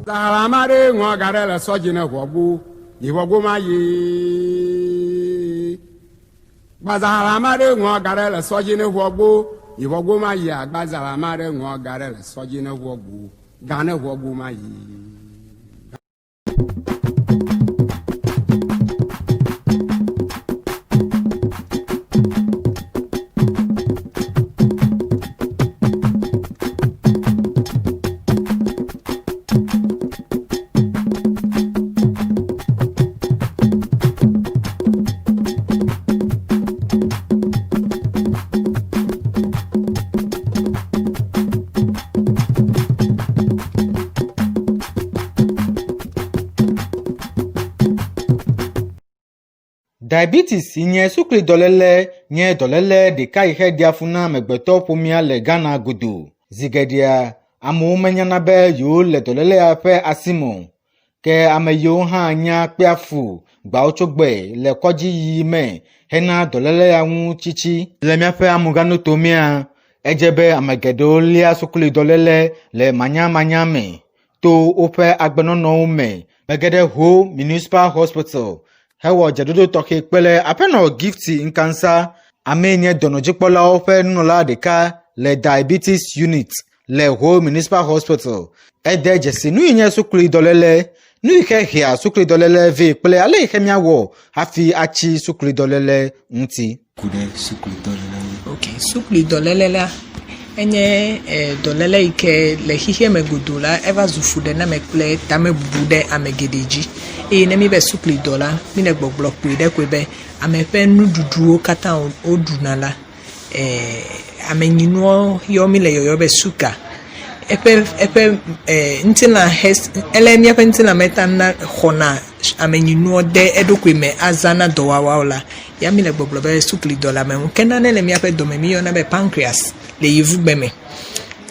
Zalama ɖe ŋɔ ga ɖe le sɔ dzi ne ʋɔgbo, yi ʋɔgbo ma yi. Gbazalama ɖe ŋɔ ga ɖe le sɔ dzi ne ʋɔgbo, yi ʋɔgbo ma yi. Agbazalama ɖe ŋɔ ga ɖe le sɔ dzi ne ʋɔgbo, ga ne ʋɔgbo ma yi. Diabetes si nye suklidɔléle nye dɔléle ɖeka yi xe ɖea fu na amegbetɔ ƒomea le Ghana godoo. Zi geɖea, amewo menyana be yewole dɔlélea ƒe asi me o. Ke ame yiwo hã nya kpea fu gbawotsogbe le kɔdzi yiyi me hena dɔlélea ŋu tsitsi. Le míaƒe amegãnutomea, edze be ame geɖewo léa suklidɔléle le manyamanya me to woƒe agbenɔnɔwo me. Mege ɖe Ho Municipal Hospital hewɔ dzeɖoɖo tɔxɛ kple Aƒenɔ Gifty Nkansah, amee nye dɔnɔdzikpɔlawo ƒe nunɔla ɖeka le Diabetes Unit le Ho Municipal Hospital. Ede dzesi nu yi nye suklidɔléle, nu yi xe hea suklidɔléle vɛ kple ale yi xe míawɔ hafi atsi suklidɔléle ŋuti. Ku ɖe suklidɔléle ŋu. Ok, suklidɔléle la enye e, dɔléle yi ke le xexea me godoo la eva zu fuɖename kple tamebubu ɖe ame geɖe dzi. Eye ne míbe suklidɔ la, míle gbɔgblɔ kpui ɖe koe be ame ƒe nuɖuɖuwo katã woɖuna la, e, amenyinuwo yɔ mi le yɔyɔ be suka. Eƒe eƒe e, ŋutilã he ele míaƒe ŋutilã me ta na xɔna amenyinuwo de eɖokui me azã na dɔwawawo la, ya mi le gbɔgblɔ be sukli dɔ le ame ŋu. Ke nane le míaƒe dɔme mi yɔna be pancreas le yevugbe me.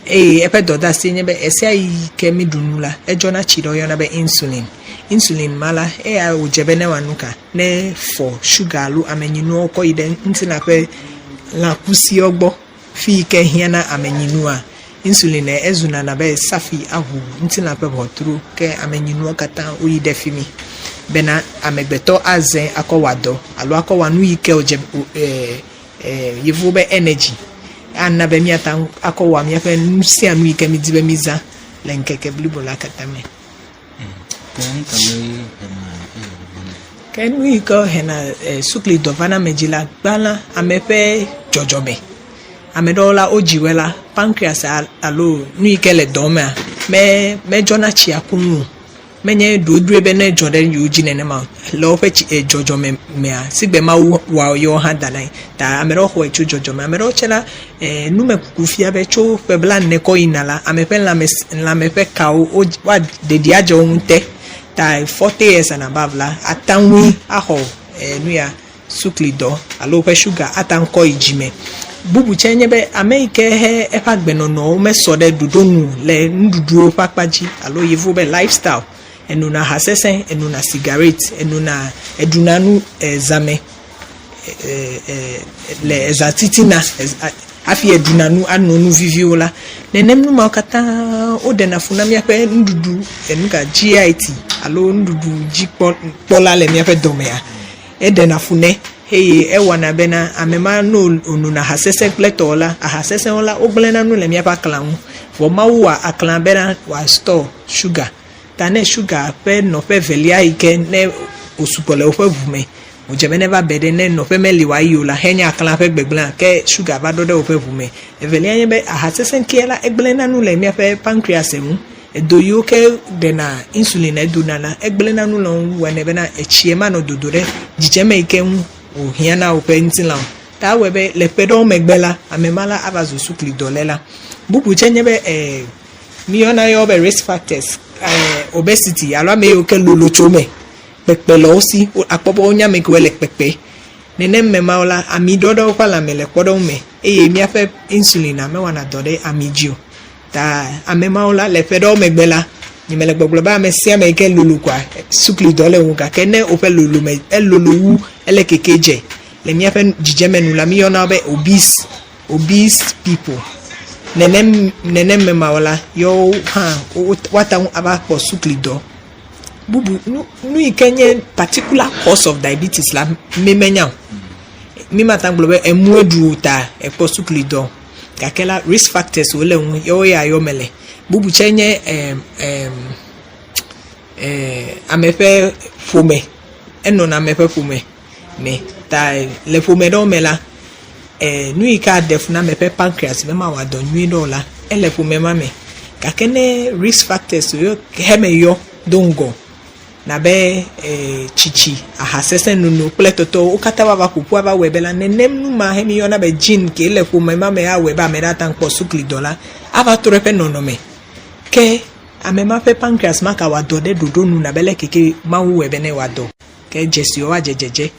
Eye eƒe dɔdeasie nye be ɣesiaɣi yi ke mi ɖu nu la, edzɔna tsi ɖe woyɔna be insulin. Insulin ma la, eya wòdze be ne wòanu nu ka? Ne fɔ suga alo amenyinuwo kɔ yi ɖe ŋutilã ƒe lãkusiwo gbɔ fi yi ke hiã na amenyinua. Insulin ezuna nabe safi aʋu ŋutilã ƒe ʋɔtru ke amenyinuwo katã woyi ɖe fi mi bena amegbetɔ aze akɔ wɔ dɔ alo akɔ wɔ nu yi ke wòdze e e yevuwo be energy ana be míate ŋu akɔ wɔ míaƒe nu sia nu yi ke mídi be mízã le ŋkeke blibo la katã me. Ke nu kawoe hena eya vana? Ke nu yi ke hena suklidɔ vana ame dzi la, gbã la, ame ƒe dzɔdzɔme. Ame ɖewo la, wodzi woe la, pancreas alo nu yi ke le dɔ mea, me medzɔna tsia koŋ o. Menye ɖe woɖoe be ne dzɔ ɖe yewo dzi nenema o. Le woƒe tsi dzɔdzɔme mea, sigbe Mawu wɔ yewo hã da ɖe anyi. Ta ame ɖewo xɔe tso dzɔdzɔme. Ame ɖewo tsɛ la, numekuku fia be tso ƒe blaene kɔ yina la, ame ƒe lãme lãme ƒe kawo wo woa ɖeɖi adze wo ŋu te. Ta 40 years and above la, ate ŋui axɔ nu ya suklidɔ alo woƒe sugar ate ŋu kɔ yi dzime. Bubu tsɛ nye be ame yi ke he eƒe agbenɔnɔwo mesɔ ɖe ɖoɖo nu le nuɖuɖuwo ƒe akpa dzi alo yevuwo be lifestyle, enona aha sesẽ, enona cigarette, enona eɖuna nu zãme le eza titina hafi eɖuna nu ano nu viviwo la, nenem nu mawo katã woɖena fu na míaƒe nuɖuɖu enu ka GIT alo nuɖuɖu dzikpɔla le míaƒe dɔmea, eɖena fu nɛ eye ewɔna bena ame ma ne wònona aha sesẽ kple tɔwo la, aha sesẽwo la wogblẽna nu le míaƒe aklã ŋu. Vɔ Mawu wɔ aklã bena wòastɔ suga. Ta ne suga ƒe nɔƒe evelia yi ke ne wòsugbɔ le woƒe ʋu me, wòdze be neva be ɖe ne nɔƒe meli wòayi o la, henye aklã ƒe gbegblẽa, ke suga va ɖo ɖe woƒe ʋu me. Evelia nye be aha sesẽ kea la, egblẽna nu le míaƒe pancreas ŋu. Edo yiwo ke ɖena insulin edona la, egblẽna nu le wo ŋu wɔnɛ bena etsie manɔ dodo ɖe dzidzeme yi ke ŋu wòhiã na woƒe ŋutilã o. Ta ewɔe be le ƒe ɖewo megbe la, ame ma la ava zu suklidɔléla. Bubu tsɛ nye be e míyɔna yewo be risk factors, e obesity alo ame yiwo ke lolo tso eme. Kpekpe le wo si, akpɔ be wonye ame kewoe le kpekpe. Nenem me mawo la, ami ɖɔ ɖe woƒe lãme le kpɔɖeŋu me eye míaƒe insulin-a mewɔna dɔ ɖe ami dzi o. Ta ame mawo la, le ƒe ɖewo megbe la, nyemele gbɔgblɔ be ame sia ame yi ke lolo koa, sukli dɔ le eŋu gake ne woƒe lolome elolo wu ele keke dze le míaƒe dzidzeme nu la, míyɔna wo be obese, obese people. Nenem nenem me mawo la, yewo hã woate ŋu ava kpɔ suklidɔ. Bubu nu nu yi ke nye particular cause of diabetes la mi menya o. Mi mate ŋu agblɔ be emue ɖu wò ta ekpɔ suklidɔ o. Gake la risk factors wo le ŋu ye wo ya yɔ mele. Bubu tsɛ nye em em e ame ƒe ƒome. Enɔna ame ƒe ƒome me ta le ƒome ɖewo me la e nu yi ke aɖe fu na ame ƒe pancreas be mawɔ dɔ nyuie ɖe o la ele ƒome ma me. Gake ne risk factors yiwo heme yɔ do ŋgɔ nabe e tsitsi, aha sese nono kple tɔtɔwo wo katã woava ƒoƒu ava wɔe be la nenem nu ma he míeyɔna be gene ke le ƒome ma me awɔe be ame ɖe ate ŋu akpɔ suklidɔ la ava trɔ eƒe nɔnɔme. Ke ame ma ƒe pancreas magawɔ dɔ ɖe ɖoɖo nu nabe leke ke Mawu wɔe be ne wòadɔ o. Ke dzesiwo woadze dzedze.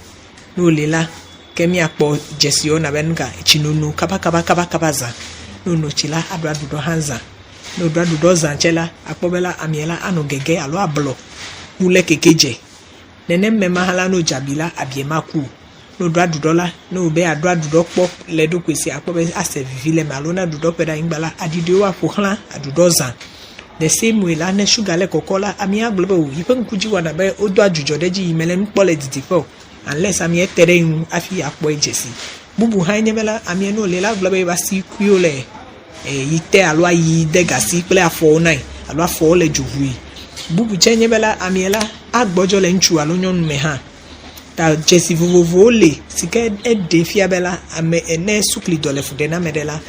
Ne woli la, ke míakpɔ dzesiwo nabe nuka tsinono kabakabakabakaba zã. Ne wono tsi la, aɖo aɖuɖɔ hã zã. Ne woɖo aɖuɖɔ zã tsɛ la, akpɔ be la amia la anɔ gege alo ablɔ ku le keke dze. Nenem me ma hã la, ne wodze abi la, abie maku o. Ne woɖo aɖuɖɔ la, ne wòbe yeaɖo aɖuɖɔ kpɔ le eɖokui si, akpɔ be ase vivi le eme alo ne aɖuɖɔ ƒe ɖe anyigba la, aɖiɖiwo aƒo xlã aɖuɖɔ zã. The same way la, ne sugar le kɔkɔ la, amea agblɔ be o yiƒe ŋku dzi wɔna be wodoa dzudzɔ ɖe edzi yi mele nu kpɔ le didiƒe o unless amea te ɖe ŋu hafi akpɔe dze si. Bubu hãe nye be la, amea ne wòle la, agblɔ be yeƒe asikuiwo le yi te alo ayi de ga asi kple afɔwo nae alo afɔwo le dzo ʋui. Bubu tsɛ nye be la, amea la agbɔdzɔ le ŋutsu alo nyɔnu me hã. Ta dzesi vovovowo li si ke eɖee fia be la ame ne suklidɔ le fu ɖem na ame ɖe la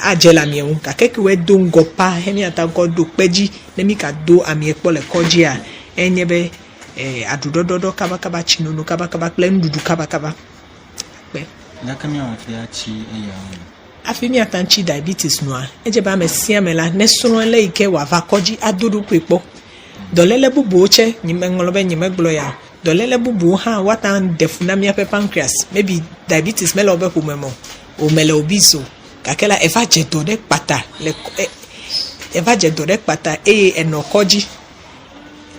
adze le amia ŋu gake ke woe do ŋgɔ pa he míate ŋu akɔ ɖo kpe dzi ne mí ka do amia kpɔ le kɔdzia enye be aɖuɖɔɖɔɖɔ kabakaba, tsinono kabakaba kple nuɖuɖu kabakaba. Akpe. Leke míawɔ hafi atsi eya nu? Hafi míate ŋu atsi diabetes nua, edze be ame sia ame la nesrɔ̃ ale yi ke wòava kɔdzi ado eɖokui kpɔ. Dɔléle bubuwo tsɛ, nye meŋlɔ be nyemegblɔ ya o. Dɔléle bubuwo hã woate ŋu aɖe fu na míaƒe pancreas. Maybe diabetes mele woƒe ƒome me o, o mele obese o. Gake la eva dze dɔ ɖe kpata le eva dze dɔ ɖe kpata eye enɔ kɔdzi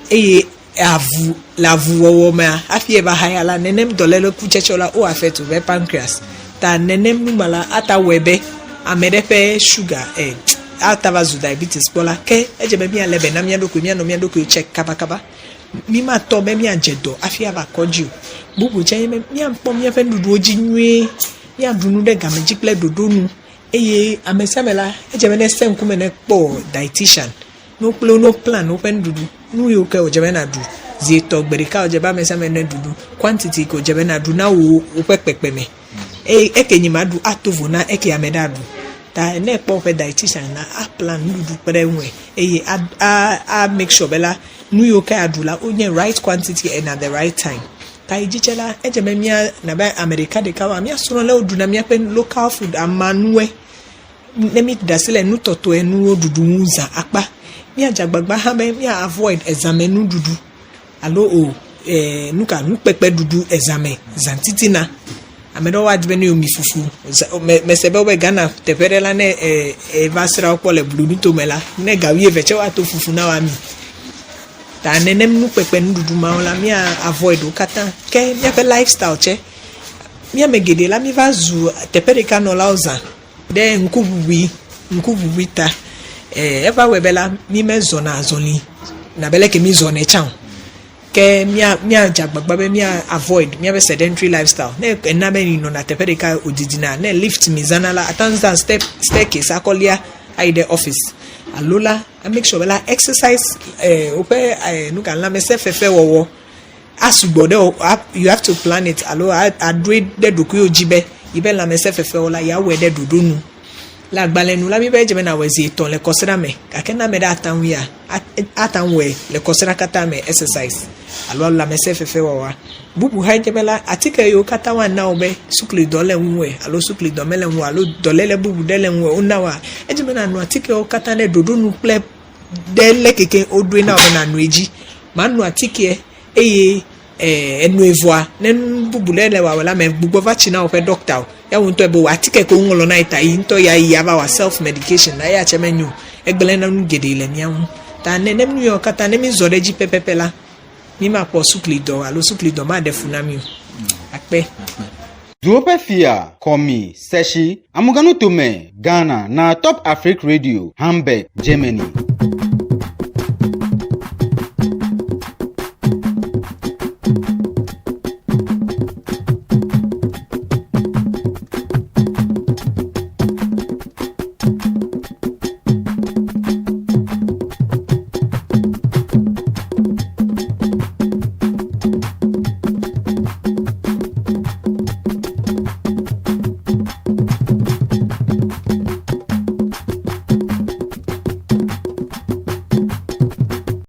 eye avu le avuwɔwɔ mea hafi eva haya la nenem dɔléle kutsetsewo la wo affect woƒe pancreas. Ta nenem nu ma la ate awɔe be ame ɖe ƒe sugar e ate va zu diabetes kpɔ la ke edze be míalé be na mía ɖokui míanɔ mía ɖokui check kabakaba. Mímatɔ be míadze dɔ hafi ava kɔdzi o. Bubu tsɛ nye be míakpɔ míaƒe nuɖuɖuwo dzi nyuie, míaɖu nu ɖe game dzi kple ɖoɖo nu eye ame sia ame la edze be ne sẽ ŋkume ne kpɔ dietician ne wo kple wo ne wo plan woƒe nuɖuɖu nu yiwo ke wòdze be nàɖu zi etɔ̃ gbe ɖeka wòdze be ame sia ame neɖu nu quantity ke wòdze be nàɖu na wò woƒe kpekpeme eye eke nye maɖu ato vo na eke ame ɖe aɖu. Ta ne ekpɔ woƒe dietician la aplan nuɖuɖu kpe ɖe eŋue eye a a a make sure be la nu yiwo ke aɖu la wonye right quantity and at the right time. Ta yi dzi tsɛ la edze be mía nabe ame ɖekaɖekawoa míasrɔ̃ le woɖuna míaƒe local food amanuwoe. Ne míɖe asi le nutɔtɔe nuwo ɖuɖu ŋu zã akpa, míadze agbagba hã be mía avoid ezãmenuɖuɖu alo o e nuka nukpekpe ɖuɖu ezãme zã titina. Ame ɖewo adi be ne yewomi fufu zã me mese be wobe Ghana teƒe ɖe la ne e eva srã wo kpɔ le Blu nutome la, ne ga wuieve tsɛ woato fufu na wo ami. Ta nenem nukpekpe nuɖuɖu mawo la mía avoid wo katã. Ke míaƒe lifestyle tsɛ, mía ame geɖe la míva zu teƒe ɖeka nɔlawo zã. Ɖe ŋkuʋuʋui, ŋkuʋuʋui ta. E, eva wɔe be la, mí mezɔna azɔli nabe leke mí zɔnɛ tsã o. Ke mía, míadze agbagba be mía avoid míaƒe sedentary lifestyle. Ne ena be mi nɔna teƒe ɖeka wòdidina, ne lift mi zãna la, ate ŋu zã step, staircase akɔ lia ayi ɖe office. Alo la, a make sure be la exercise, e, woƒe, e, nuka, lãmesẽfefewɔwɔ asugbɔ ɖe o, you have to plan it alo aɖoe ɖe ɖokuiwò dzi be yiƒe lãmesẽfefewo la yeawɔe ɖe ɖoɖo nu. Le agbalẽ nu la, míbe edze be nàwɔe zi etɔ̃ le kɔsiɖa me gake ne ame ɖe ate ŋui ya, ate ŋu wɔe le kɔsiɖa katã me exercise alo lãmesẽfefewɔwɔa. Bubu hãe nye be la, atike yiwo katã woana wò be suklidɔ le ŋuwòe alo suklidɔ mele ŋuwò alo dɔléle bubu ɖe le ŋuwò wona wòa, edze be nàno atikewo katã ɖe ɖoɖo nu kple ɖe leke ke woɖoe na wò be nànoe dzi. Mano atikeɛ eye enoe vɔa, ne nu bubu ɖe le wɔwɔ la me gbugbɔ va tsi na woƒe ɖɔkta o. Ya wò ŋutɔe be wò atike ke woŋlɔ na ye ta yi ŋutɔ ya yi ava wɔ self medication la eya tsɛ menyo o. Egblẽna nu geɖe le mía ŋu. Ta nenem nu yawo katã ne mízɔ ɖe edzi pɛpɛpɛ la, mímakpɔ suklidɔ alo suklidɔ maɖe fu na mí o. Akpe. Akpe. Duwo ƒe fia, Kɔmi, Sɛshi, Amuganutome, Ghana na Top Afrique Radio, Hamburg, Germany.